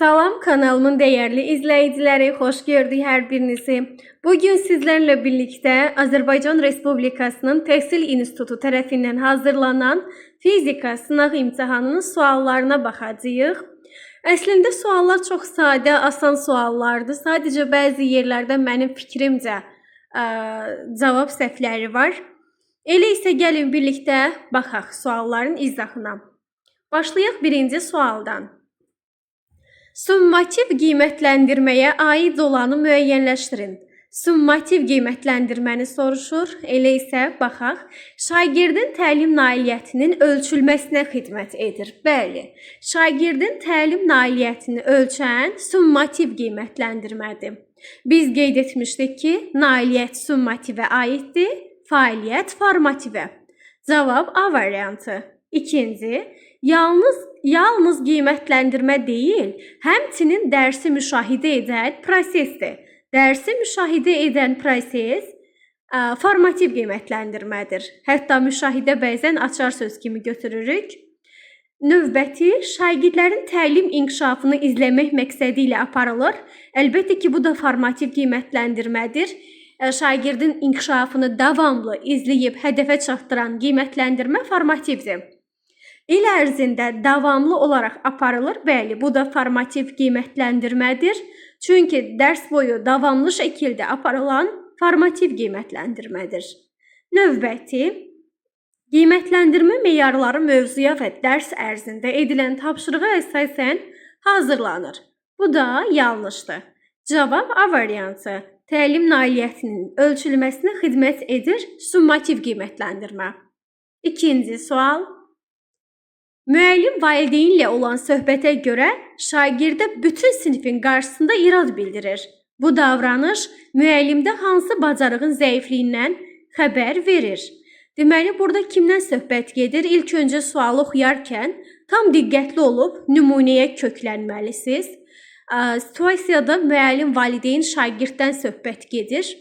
Salam kanalımın dəyərli izləyiciləri, xoş gördük hər birinizi. Bugün sizlərlə birlikdə Azərbaycan Respublikasının Təhsil İnstitutu tərəfindən hazırlanan fizika sınaq imtahanının suallarına baxacağıq. Əslində suallar çox sadə, asan suallardır. Sadəcə bəzi yerlərdə mənim fikrimcə cavab səhvləri var. Elə isə gəlin birlikdə baxaq sualların izahına. Başlayaq birinci sualdan. Summativ qiymətləndirməyə aid olanı müəyyənləşdirin. Summativ qiymətləndirməni soruşur. Elə isə baxaq. Şagirdin təlim nailiyyətinin ölçülməsinə xidmət edir. Bəli, şagirdin təlim nailiyyətini ölçən summativ qiymətləndirmədir. Biz qeyd etmişdik ki, nailiyyət summativə aiddir, fəaliyyət formativə. Cavab A variantı. İkinci, yalnız qiymətləndirmə deyil, həmçinin dərsi müşahidə edən prosesdir. Dərsi müşahidə edən proses formativ qiymətləndirmədir. Hətta müşahidə bəzən açar söz kimi götürürük. Növbəti, şagirdlərin təlim inkişafını izləmək məqsədi ilə aparılır. Əlbəttə ki, bu da formativ qiymətləndirmədir. Şagirdin inkişafını davamlı izləyib hədəfə çatdıran qiymətləndirmə formativdir. İl ərzində davamlı olaraq aparılır. Bəli, bu da formativ qiymətləndirmədir. Çünki dərs boyu davamlı şəkildə aparılan formativ qiymətləndirmədir. Növbəti, qiymətləndirmə meyarları mövzuya və dərs ərzində edilən tapşırığa əsasən hazırlanır. Bu da yanlışdır. Cavab A variantı. Təlim nailiyyətinin ölçülməsinə xidmət edir summativ qiymətləndirmə. İkinci sual. Müəllim valideynlə olan söhbətə görə şagirdə bütün sinifin qarşısında irad bildirir. Bu davranış müəllimdə hansı bacarığın zəifliyindən xəbər verir? Deməli, burada kimdən söhbət gedir? İlk öncə sualı oxuyarkən tam diqqətli olub nümunəyə köklənməlisiniz. Situasiyada müəllim, valideyn, şagirddən söhbət gedir.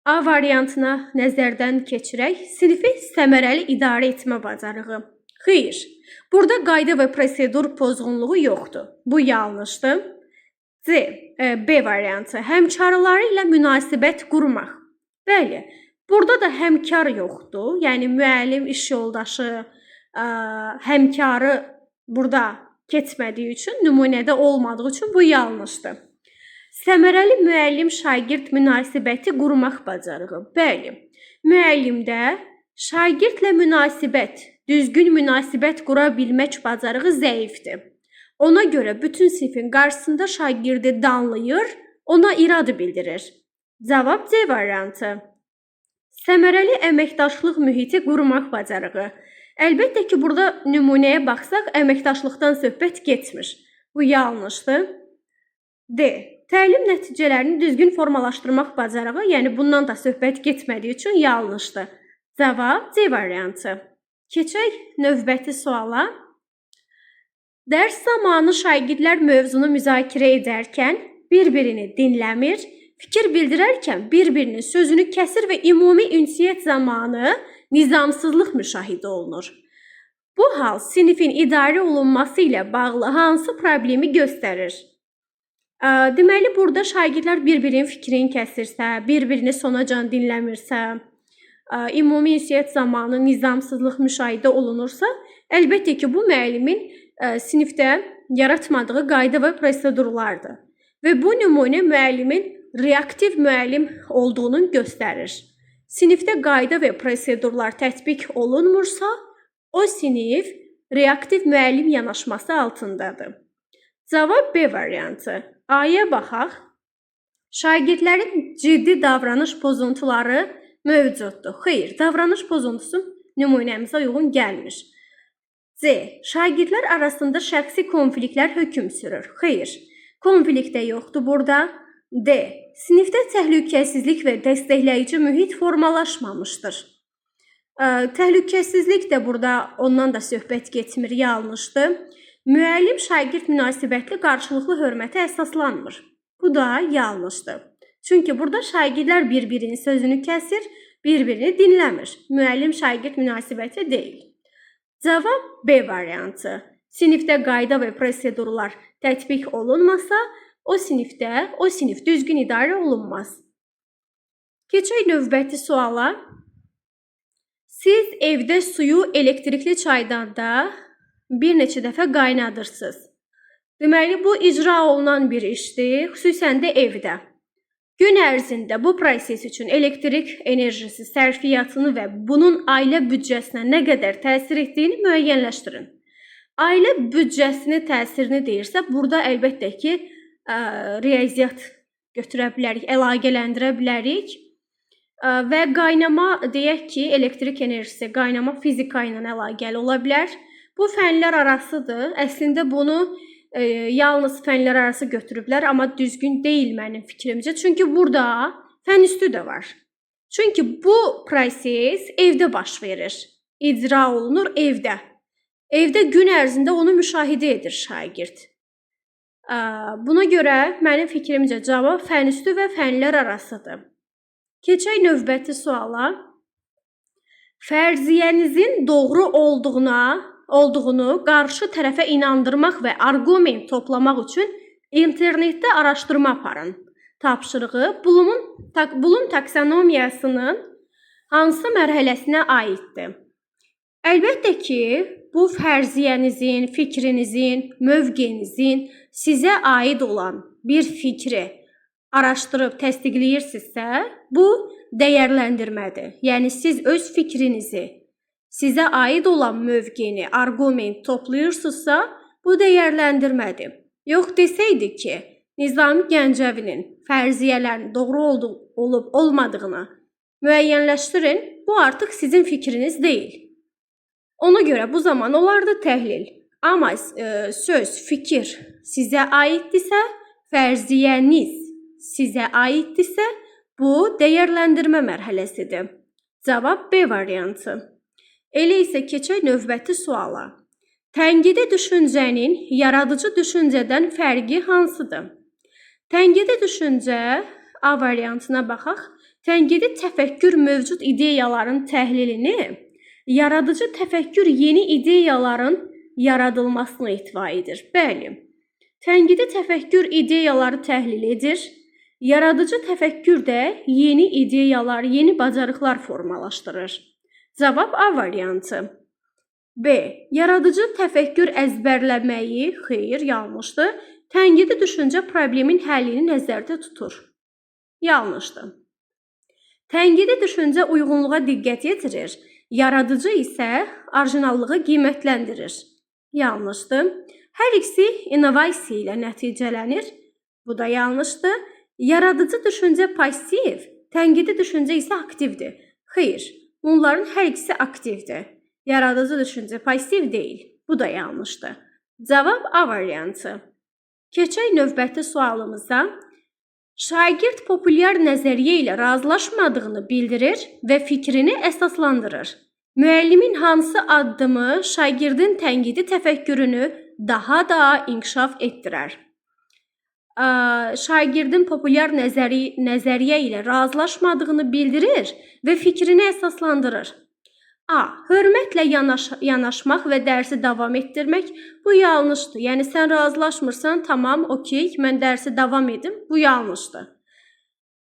A variantına nəzərdən keçirək. Sinifi səmərəli idarə etmə bacarığı. Xeyr, burada qayda və prosedur pozğunluğu yoxdur. Bu yanlışdır. B variantı. Həmkarları ilə münasibət qurmaq. Bəli, burada da həmkar yoxdur. Yəni, müəllim, iş yoldaşı, həmkarı burada keçmədiyi üçün, nümunədə olmadığı üçün bu yanlışdır. Səmərəli müəllim-şagird münasibəti qurmaq bacarığı. Bəli, müəllimdə şagirdlə münasibət, düzgün münasibət qura bilmək bacarığı zəifdir. Ona görə bütün sinifin qarşısında şagirdi danlayır, ona irad bildirir. Cavab C variantı. Səmərəli əməkdaşlıq mühiti qurmaq bacarığı. Əlbəttə ki, burada nümunəyə baxsaq, əməkdaşlıqdan söhbət getmir. Bu yanlışdır. D. Təlim nəticələrini düzgün formalaşdırmaq bacarığı, yəni bundan da söhbət getmədiyi üçün yanlışdır. Cavab C variantı. Keçək növbəti suala. Dərs zamanı şagirdlər mövzunu müzakirə edərkən bir-birini dinləmir, fikir bildirərkən bir-birinin sözünü kəsir və ümumi ünsiyyət zamanı nizamsızlıq müşahidə olunur. Bu hal sinifin idarə olunması ilə bağlı hansı problemi göstərir? Deməli, burada şagirdlər bir-birinin fikrini kəsirsə, bir-birini sonacan dinləmirsə, ümumi ünsiyyət zamanı nizamsızlıq müşahidə olunursa, əlbəttə ki, bu müəllimin sinifdə yaratmadığı qayda və prosedurlardır. Və bu nümunə müəllimin reaktiv müəllim olduğunu göstərir. Sinifdə qayda və prosedurlar tətbiq olunmursa, o sinif reaktiv müəllim yanaşması altındadır. Cavab B variantı. A-ya baxaq. Şagirdlərin ciddi davranış pozuntuları mövcuddur. Xeyr, davranış pozuntusu nümunəmizə uyğun gəlmir. C. Şagirdlər arasında şəxsi konfliktlər hökm sürür. Xeyr, konflikt də yoxdur burada. D. Sinifdə təhlükəsizlik və dəstəkləyici mühit formalaşmamışdır. Təhlükəsizlik də burada ondan da söhbət getmir, yanlışdır. Müəllim-şagird münasibətli qarşılıqlı hörmətə əsaslanmır. Bu da yanlışdır. Çünki burada şagirdlər bir-birinin sözünü kəsir, bir-birini dinləmir. Müəllim-şagird münasibəti deyil. Cavab B variantı. Sinifdə qayda və prosedurlar tətbiq olunmasa, o sinifdə o sinif düzgün idarə olunmaz. Keçək növbəti suala. Siz evdə suyu elektrikli çaydanda bir neçə dəfə qaynadırsınız. Deməli, bu icra olunan bir işdir, xüsusən də evdə. Gün ərzində bu proses üçün elektrik enerjisi sərfiyyatını və bunun ailə büdcəsinə nə qədər təsir etdiyini müəyyənləşdirin. Ailə büdcəsinə təsirini deyirsə, burada əlbəttə ki, riyaziyyat götürə bilərik, əlaqələndirə bilərik. Və qaynama, deyək ki, elektrik enerjisi, qaynama fizika ilə əlaqəli ola bilər. Bu fənlər arasıdır. Əslində bunu yalnız fənlər arası götürüblər, amma düzgün deyil mənim fikrimcə. Çünki burada fən üstü də var. Çünki bu proses evdə baş verir. İcra olunur evdə. Evdə gün ərzində onu müşahidə edir şagird. Buna görə mənim fikrimcə cavab fən üstü və fənlər arasıdır. Keçək növbəti suala. Fərziyyənizin doğru olduğunu qarşı tərəfə inandırmaq və arqument toplamaq üçün internetdə araşdırma aparın. Tapşırığı Blum taksonomiyasının hansı mərhələsinə aiddir? Əlbəttə ki, bu fərziyyənizin, fikrinizin, mövqenizin sizə aid olan bir fikri araşdırıb təsdiqləyirsinizsə, bu dəyərləndirmədir. Yəni siz öz fikrinizi, sizə aid olan mövqeni, arqument toplayırsınızsa, bu dəyərləndirmədir. Yox desəydi ki, Nizami Gəncəvinin fərziyyələrinin doğru olub olmadığını müəyyənləşdirin, bu artıq sizin fikriniz deyil. Ona görə bu zaman olardı təhlil. Amma söz, fikir sizə aiddirsə, fərziyyəniz sizə aiddirsə, bu dəyərləndirmə mərhələsidir. Cavab B variantı. Elə isə keçək növbəti suala. Tənqidi düşüncənin yaradıcı düşüncədən fərqi hansıdır? Tənqidi düşüncə A variantına baxaq. Tənqidi təfəkkür mövcud ideyaların təhlilini, yaradıcı təfəkkür yeni ideyaların yaradılmasını ehtiva edir. Bəli. Tənqidi təfəkkür ideyaları təhlil edir. Yaradıcı təfəkkür də yeni ideyalar, yeni bacarıqlar formalaşdırır. Cavab A variantı. B. Yaradıcı təfəkkür əzbərləməyi, xeyr, yanlışdır. Tənqidi düşüncə problemin həllini nəzərdə tutur. Yanlışdır. Tənqidi düşüncə uyğunluğa diqqət yetirir. Yaradıcı isə orijinallığı qiymətləndirir. Yanlışdır. Hər ikisi innovasiya ilə nəticələnir. Bu da yanlışdır. Yaradıcı düşüncə pasiv, tənqidi düşüncə isə aktivdir. Xeyr, bunların hər ikisi aktivdir. Yaradıcı düşüncə pasiv deyil. Bu da yanlışdır. Cavab A variantı. Keçək növbəti sualımıza. Şagird populyar nəzəriyyə ilə razılaşmadığını bildirir və fikrini əsaslandırır. Müəllimin hansı addımı şagirdin tənqidi təfəkkürünü daha da inkişaf etdirər? Şagirdin populyar nəzəriyyə ilə razılaşmadığını bildirir və fikrini əsaslandırır. A. Hörmətlə yanaşmaq və dərsi davam etdirmək. Bu yanlışdır. Yəni sən razılaşmırsan, tamam, okey, mən dərsi davam edim. Bu yanlışdır.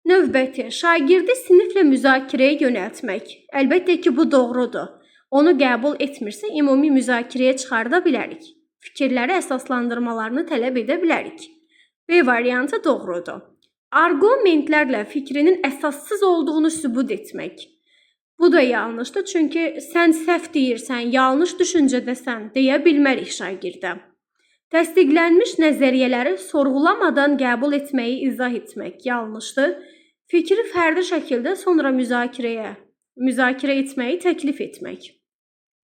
Növbəti, şagirdi siniflə müzakirəyə yönəltmək. Əlbəttə ki, bu doğrudur. Onu qəbul etmirsə, ümumi müzakirəyə çıxarda bilərik. Fikirləri əsaslandırmalarını tələb edə bilərik. B variantı doğrudur. Arqumentlərlə fikrinin əsassız olduğunu sübut etmək. Bu da yanlışdır, çünki sən səhv deyirsən, yanlış düşüncədəsən deyə bilmərik şagirdə. Təsdiqlənmiş nəzəriyyələri sorğulamadan qəbul etməyi izah etmək yanlışdır. Fikri fərdi şəkildə sonra müzakirə etməyi təklif etmək.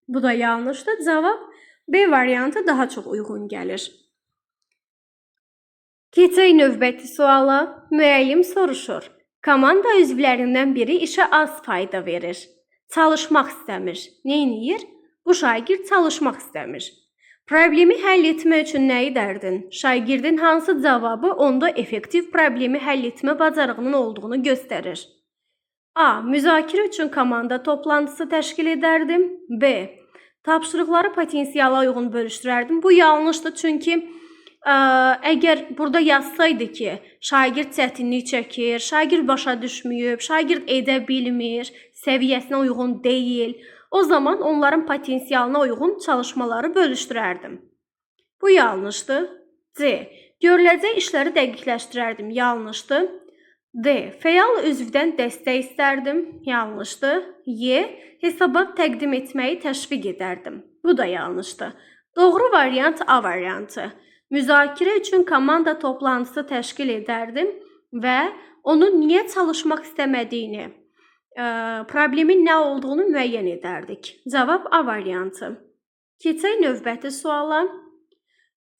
Bu da yanlışdır. Cavab B variantı daha çox uyğun gəlir. Keçək növbəti suala. Müəllim soruşur. Komanda üzvlərindən biri işə az fayda verir. Çalışmaq istəmir. Neyniyir? Bu şagird çalışmaq istəmir. Problemi həll etmək üçün nə edərdin? Şagirdin hansı cavabı onda effektiv problemi həll etmə bacarığının olduğunu göstərir? A. Müzakirə üçün komanda toplantısı təşkil edərdim. B. Tapşırıqları potensiala uyğun bölüşdürərdim. Bu yanlışdır, çünki əgər burada yazsaydı ki, şagird çətinlik çəkir, şagird başa düşməyib, şagird edə bilmir, səviyyəsinə uyğun deyil, o zaman onların potensialına uyğun çalışmaları bölüşdürərdim. Bu yanlışdır. C. Görüləcək işləri dəqiqləşdirərdim. Yanlışdır. D. Fəal üzvdən dəstək istərdim. Yanlışdır. Y. Hesabat təqdim etməyi təşviq edərdim. Bu da yanlışdır. Doğru variant A variantı. Müzakirə üçün komanda toplantısı təşkil edərdim və onun niyə çalışmaq istəmədiyini, problemin nə olduğunu müəyyən edərdik. Cavab A variantı. Keçək növbəti suala.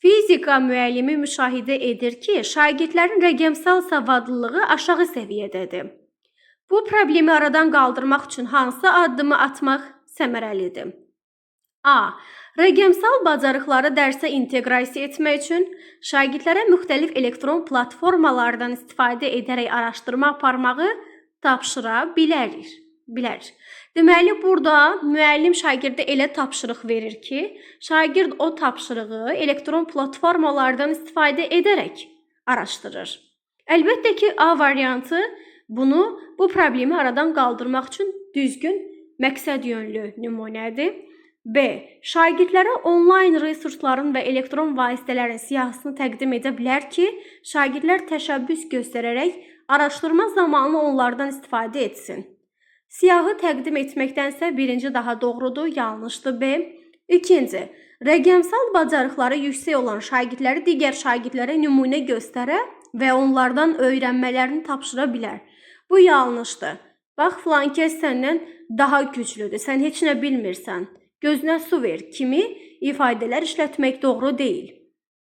Fizika müəllimi müşahidə edir ki, şagirdlərin rəqəmsal savadlılığı aşağı səviyyədədir. Bu problemi aradan qaldırmaq üçün hansı addımı atmaq səmərəlidir? A. Rəqəmsal bacarıqları dərsə inteqrasiya etmək üçün şagirdlərə müxtəlif elektron platformalardan istifadə edərək araşdırma aparmağı tapşıra bilərik. Bilər. Deməli, burada müəllim şagirdə elə tapşırıq verir ki, şagird o tapşırığı elektron platformalardan istifadə edərək araşdırır. Əlbəttə ki, A variantı bu problemi aradan qaldırmaq üçün düzgün məqsəd yönlü nümunədir. B. Şagirdlərə onlayn resursların və elektron vasitələrin siyahısını təqdim edə bilər ki, şagirdlər təşəbbüs göstərərək araşdırma zamanı onlardan istifadə etsin. Siyahı təqdim etməkdənsə birinci daha doğrudur, yanlışdır B. İkinci, rəqəmsal bacarıqları yüksək olan şagirdləri digər şagirdlərə nümunə göstərə və onlardan öyrənmələrini tapşıra bilər. Bu yanlışdır. Bax, filan kəs səndən daha güclüdür, sən heç nə bilmirsən, gözünə su ver kimi ifadələr işlətmək doğru deyil.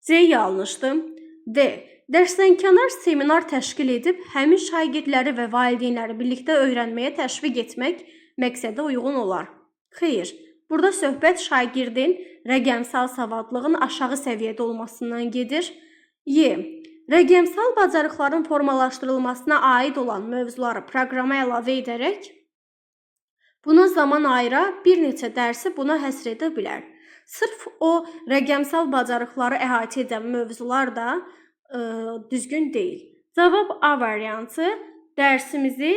C yanlışdır. D. Dərsdən kənar seminar təşkil edib həmin şagirdləri və valideynləri birlikdə öyrənməyə təşviq etmək məqsədə uyğun olar. Xeyr, burada söhbət şagirdin rəqəmsal savadlığının aşağı səviyyədə olmasından gedir. Y. Rəqəmsal bacarıqların formalaşdırılmasına aid olan mövzuları proqrama əlavə edərək buna zaman ayıra bir neçə dərsi buna həsr edə bilər. Sırf o rəqəmsal bacarıqları əhatə edən mövzular da düzgün deyil. Cavab A variantı. Dərsimizi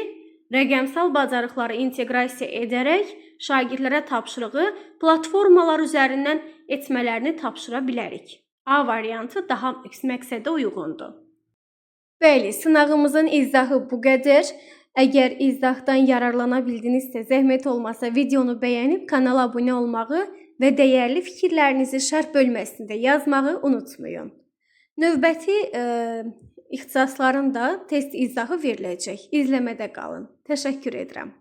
rəqəmsal bacarıqları inteqrasiya edərək şagirdlərə tapşırığı platformalar üzərindən etmələrini tapşıra bilərik. A variantı daha məqsədə uyğundur. Bəli, sınağımızın izahı bu qədər. Əgər izahdan yararlana bildinizsə, zəhmət olmasa videonu bəyənib kanala abunə olmağı və dəyərli fikirlərinizi şərh bölməsində yazmağı unutmayın. Növbəti ixtisasların da test izahı veriləcək. İzləmədə qalın. Təşəkkür edirəm.